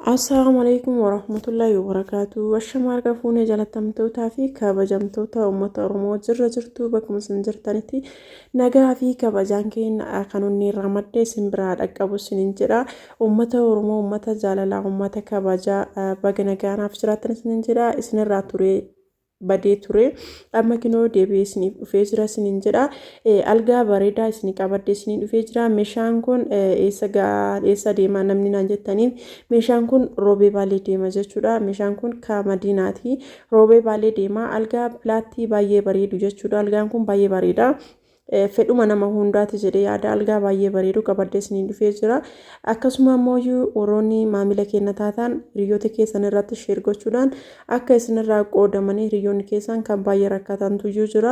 Assalaamu alaikum warahmatullahi wabarakaatu. Ashama harka fuunee jaalatamtootaa fi kabajamtoota uummata Oromoo jirra jirtu bakkuma isin jirtanitti nagaa fi kabajaan keenya kan inni irraa maddee isin biraa dhaqqabu isiniin jedha. Uummata Oromoo, uummata jaalalaa, uummata kabajaa baga nagaanaaf jiraattan isiniin jedha. Isinirraa turee badee ture amma kinoo deebi'ee isiniif dhufee jira isiniin jedha. Algaa bareedaa isinii qabadhee isinii dhufee jira. Meeshaan kun eessa ga'a, eessa deema namni naan jettaniif, meeshaan kun Roobee Baalee deema jechuudha. Meeshaan kun ka Madiinaati, Roobee Baalee deema. Algaa pilaattii baay'ee bareedu jechuudha. Algaan kun baay'ee bareeda, fedhuma nama hundaati jedhee yaada. Algaa baay'ee bareedu qabadhee isinii dhufee jira. Akkasuma immoo warroonni maamila keenya taatan hiriyoota keessan irratti share gochuudhaan akka isinirraa qoodamanii, hiriyoonni keessan kan baay'ee rakkatantu iyyuu jira.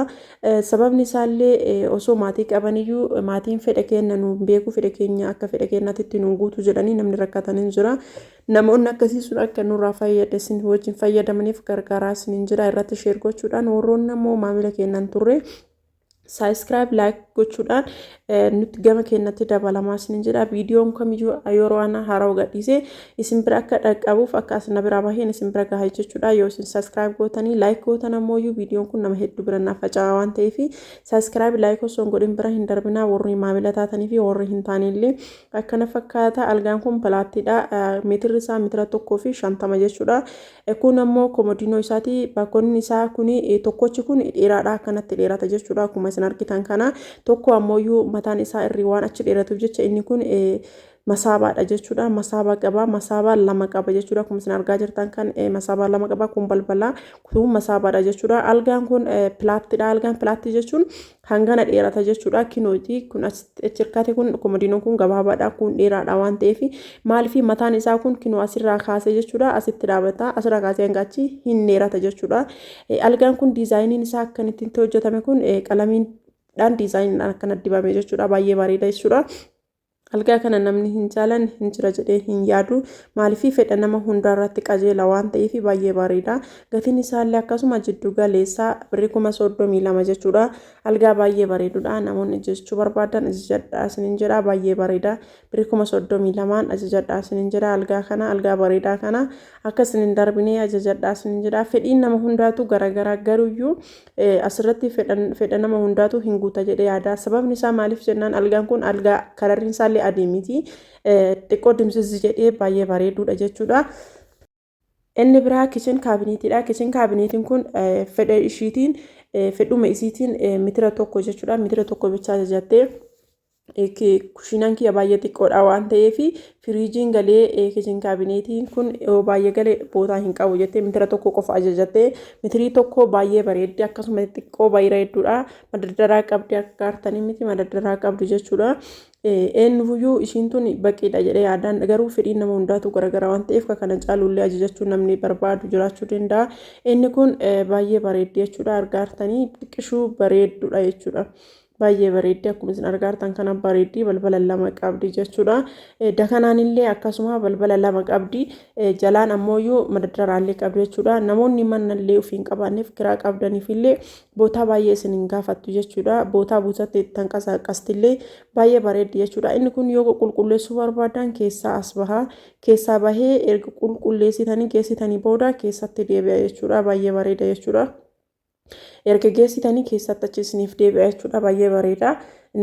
Sababni isaallee osoo maatii qabaniyyuu maatiin fedha keenya nu beeku, fedha keenya akka fedha keenyaatti nu guutu jedhanii namni rakkatan hin jira. Namoonni akkasii sun akka nurraa fayyadasin wajjin fayyadamaniif gargaaraa isiniin jira irratti share gochuudhaan. Warroonni ammoo maamila keenyan turre subscribe, like gochuudhaan nuti gama keenyatti dabalamaa isiniin jedha. Viidiyoon kamiyyuu yeroo ana haaraa gadhiise isin bira akka dhaqqabuuf, akka as na biraa baheen isin bira gahaa jechuudha. Yoo isin subscribe gootanii like gootan ammoo viidiyoon kun nama hedduu bira naaf faca'aa waan ta'eef, subscribe, like osoo hin godhin bira hin darbinaa, warri maamila taatanii fi warri hin taane illee. Akkana fakkaata. Algaan kun pilaattiidha. Meetirri isaa meetira 1.50 jechuudha. Kun ammoo komodiinoo isaati. Bakkonni isaa kun tokkochi kun dheeraadha, akkanatti dheerata jechuudha. Akkuma isin argitan kana, tokko ammoo mataan isaa irri waan achi dheeratuuf jecha inni kun masaabaadha jechuudha. Masaabaa qaba. Masaabaa lama qaba jechuudha. Akkuma isin argaa jirtan kan masaabaa lama qaba. Kun balbala, kun masaabaadha jechuudha. Algaan kun pilaattidha. Algaan pilaattii jechuun hangana dheerata jechuudha. Kinooti kun achi hirkate, kun komodiinoon kun gabaabaadha. Kun dheeraadha waan ta'eef, maaliif mataan isaa kun kinoo asirraa kaasee jechuudha. Asitti dhaabata. Asirraa kaasee hanga achi hin dheerata jechuudha. Algaan kun diizaayiniin isaa akkanitti hojjetame kun qalamiin dhaan diizaayiniidhaan akkana dibame jechuudha. Baay'ee bareeda jechuudha. Algaa kana namni hin jaalanne hin jira jedhee hin yaadu. Maaliif fedha nama hundaa irratti qajeela waan ta'eef baay'ee bareeda. Gatiin isaallee akkasuma jiddu galeessaa birrii 32,000 jechuudha. Algaa baay'ee bareedudha. Namoonni jechuu barbaadan ajajadhaa isiniin jedha. Baay'ee bareeda. Birrii 32,000n ajajadhaa isiniin jedha. Algaa kana, algaa bareedaa kana akka isin hin darbinee ajajadhaa isiniin jedha. Fedhiin nama hundaatu garaagaraa, garuyyuu asirratti fedha nama hundaatu hin guuta jedhee yaada. Sababni isaa maaliif jennaan, algaan kun algaa kalarriin isaallee adii miti. Xiqqoo dimsizzi jedhee baay'ee bareeduudha jechuudha. Inni biraa kitchen cabinetiidha. Kitchen cabinetiin kun fedha ishiitiin, fedhuma isiitiin meetira 1 jechuudha. Meetira 1 bichaa ajajattee, kushiinaan kiyya baay'ee xiqqoodha waan ta'eef firiijiin galee kitchen cabinetiin kun yoo baay'ee galee bootaa hin qabu jettee meetira 1 qofa ajajattee. Meetirii 1 baay'ee bareeddi, akkasuma xiqqoo bareedduudha. Madardaraa qabdi, akka artanii miti, madardaraa qabdi jechuudha. Eenyuyyuu ishiin tun baqiidha jedhee yaadaan, garuu fedhiin nama hundaatu garagara waan ta'eef kana caalullee ajajachuu namni barbaadu jiraachuu danda'a. Inni kun baay'ee bareeddi jechuudha, argaa artanii xiqqishuu bareedduudha jechuudha. Baay'ee bareeddi, akkuma isin argaa jirtan kana bareeddi. Balbala lama qabdi jechuudha. Dakanaan illee akkasuma balbala lama qabdi. Jalaan ammoo madardaraallee qabdi jechuudha. Namoonni manallee ofii hin qabaanneef, kiraa qabdaniif illee bootaa baay'ee isin hin gaafattu jechuudha. Bootaa buusatte tanqasaaqastillee baay'ee bareeddi jechuudha. Inni kun yoo qulqulleessuu barbaadan keessaa as bahaa. Keessaa bahee erga qulqulleessitanii geessitanii booda keessatti deebi'a jechuudha. Baay'ee bareeda jechuudha. Erga geessitanii keessatti achi isiniif deebi'a jechuudha. Baay'ee bareeda.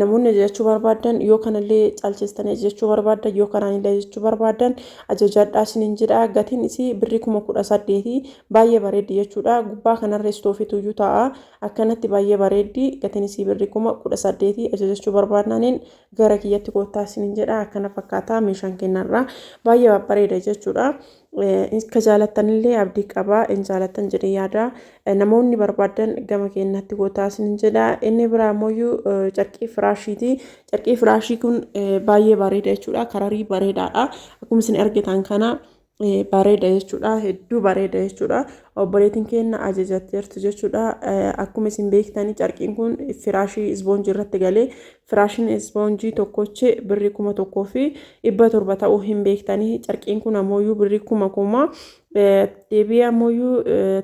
Namoonni ajajachuu barbaadan, yoo kanallee caalchistanii ajajachuu barbaadan, yoo kanaan illee ajajachuu barbaadan, ajajadhaa isiniin jedha. Gatiin isii birrii 18,000. Baay'ee bareeddi jechuudha. Gubbaa kanarra istoofitu iyyuu ta'a. Akkanatti baay'ee bareeddi. Gatiin isii birrii 18,000. Ajajachuu barbaadnaaniin gara kiyyatti koottaa isiniin jedha. Akkana fakkaata meeshaan kennarraa, baay'ee babbareeda jechuudha. Akka jaalattanillee abdii qaba, hin jaalattan jedhee yaada. Namoonni barbaadan gama keenyatti koottaa isiniin jedha. Inni biraa immoo carqii firaashiiti. Carqii firaashii kun baay'ee bareeda jechuudha. Kararii bareedaadha. Akkuma isin argitan kana bareeda jechuudha. Hedduu bareeda jechuudha. Obboleettiin keenya ajajatteertu jechuudha. Akkuma isin beektanii, carqiin kun firaashii isboonjii irratti galee, firaashiin isboonjii tokkochi birrii 1700 ta'uu hin beektanii. Carqiin kun ammoo birrii 1000. Deebi'ee ammoo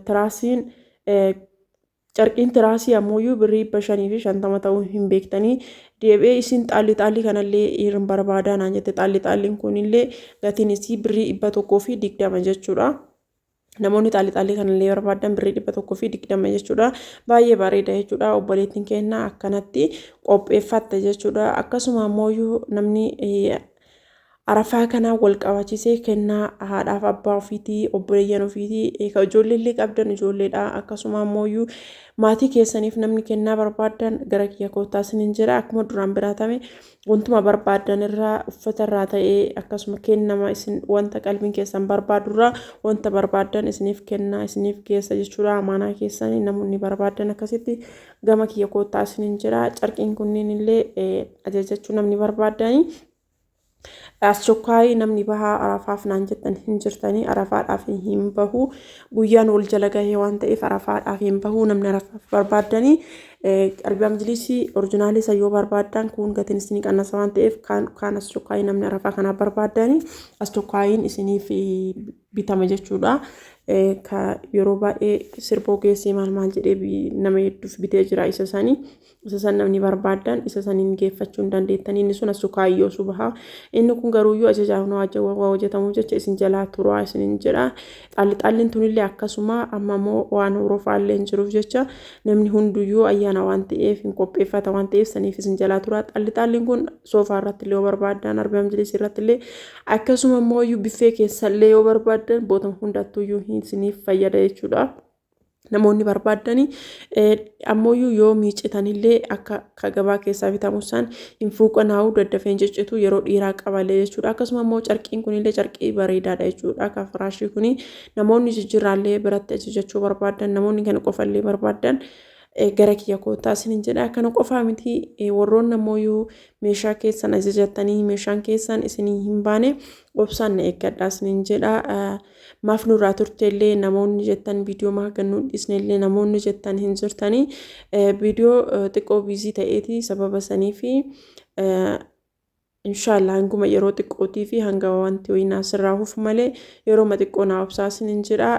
tiraasiin Carqiin tiraasii ammoo birrii 550 ta'uu hin beektanii. Deebi'ee isin xaalli xaalli kanallee hin barbaadaa naan jette. Xaalli xaalliin kunillee gatiin isii birrii 120 jechuudha. Namoonni xaalli xaalli kanallee barbaadan birrii 120 jechuudha. Baay'ee bareeda jechuudha. Obboleettiin keenya akkanatti qopheeffatte jechuudha. Akkasuma ammoo namni Arafaa kanaan wal qabachiisee kennaa haadhaaf abbaa ofiitii, obboleeyyan ofiitii, ka ijoollee illee qabdan ijoolleedha. Akkasuma ammoo maatii keessaniif namni kennaa barbaaddan gara kiyya koottaa isiniin jedha. Akkuma duraan biraatame wantuma barbaaddan irraa, uffata irraa ta'ee, akkasuma kennama isin wanta qalbiin keessan barbaadu irraa wanta barbaaddan isiniif kennaa isiniif geessa jechuudha. Amaanaa keessanii namoonni barbaaddan akkasitti gama kiyya koottaa isiniin jedha. Carqiin kunniin illee ajajachuu namni barbaaddanii. Aschokaayii namni bahaa Arafaaf naan jettan hin jirtanii. Arafaadhaaf hin bahu, guyyaan wal jala gahee waan ta'eef Arafaadhaaf hin bahu. Namni Arafaaf barbaaddanii Arbiyaa Majlisii orjinaalii isa yoo barbaaddan, kun gatiin isinii qannasa waan ta'eef, kaan aschokaayii namni Arafaa kanaaf barbaaddanii aschokaayiin isiniif bitama jechuudha. Ka yeroo baay'ee sirboo geessee maal maal jedhee nama hedduuf bitee jira isa sanii. Isa san namni barbaaddan isa saniin geeffachuu hin dandeettan. Inni sun asu kaayyoo subaha. Inni kun garuuyyuu ajajaaf nu waa hojjetamuuf jecha isin jalaa turaa isinin jedha. Xaalli xaalliin tunillee akkasuma, amma immoo waan horofaallee hin jiruuf jecha namni hunduyyuu ayyaana waan ta'eef hin qopheeffata waan ta'eef saniif isin jalaa turaa. Xaalli xaalliin kun soofaa irratti illee yoo barbaaddan, Arbiyaa Majlisii irratti illee, akkasuma immoo iyyuu biffee keessallee yoo barbaaddan, bootama hundattuyyuu isiniif fayyada jechuudha. Namoonni barbaaddanii ammoo yoo miicitanillee akka ka gabaa keessaa bitamu san hin fuuqanaa'u, daddafee hin ciccitu, yeroo dhiiraa qabalee jechuudha. Akkasuma immoo carqiin kunillee carqii bareedaadha jechuudha. Akka firaashii kuni namoonni jijjiirraallee biratti ajajachuu barbaaddan, namoonni kana qofallee barbaaddan, gara kiyya koottaa isinin jedha. Kana qofaa miti, warroonni ammoo meeshaa keessan ajajattanii meeshaan keessan isinii hin baane, obsaan na eeggadhaa isinin jedha. Maaf nurraa turteellee namoonni jettan, viidiyoo maa gannuu dhiisnellee namoonni jettan hin jirtanii. Viidiyoo xiqqoo busy ta'eeti sababa sanii fi inshaallah hanguma yeroo xiqqootii fi hanga wanti wayii naa sirraahuuf malee yeroo xiqqoo naa obsaa isinin jedha.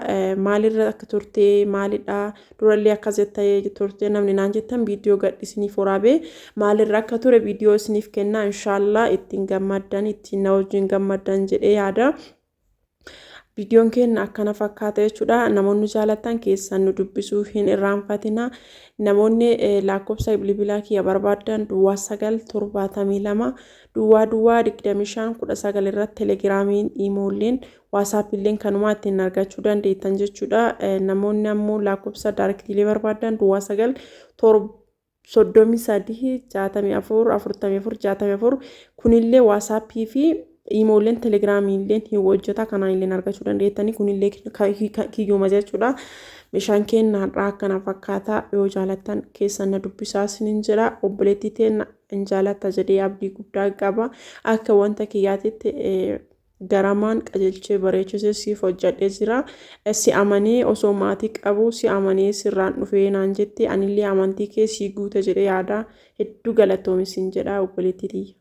Maalirra akka turtee, maalidha, durallee akkas jettee turtee namni naan jettan, viidiyoo gadhiisiniif waraabee maalirra akka ture viidiyoo isiniif kennaa. Inshaallah ittiin gammaddan, ittiin na wajjin gammaddan jedhee yaada. Viidiyoon keenya akkana fakkaata jechuudha. Namoonni jaallattan keessan nu dubbisuu hin irraanfatina. Namoonni lakkoofsa bilbilaa kiyya barbaaddan 0972 00 25 19 irratti Telegiraamiin, Iimoolleen, Waasaappiilleen kanumaa ittiin argachuu dandeettan jechuudha. Namoonni ammoo lakkoofsa daarektiilee barbaaddan 09 33 64 44 64, kunillee Waasaappii fi Iimoolleen Telegiraamiilleen hin hojjeta, kanaan illee argachuu dandeettanii, kunillee kiyyuma jechuudha. Meeshaan keenya har'aa akkana fakkaata. Yoo jaalattan keessan na dubbisaa isiniin jedha. Obboleettii teenna hin jaalatta jedhee abdii guddaa qaba. Akka wanta kiyyaatitti garamaan qajeelchee bareechisee siif hojjedhee jira. Si amanee, osoo maatii qabu si amanee sirraan dhufee naan jette, anillee amantii kee sii guute jedhee yaada. Hedduu galatoomi siin jedha, obboleettii tiyya.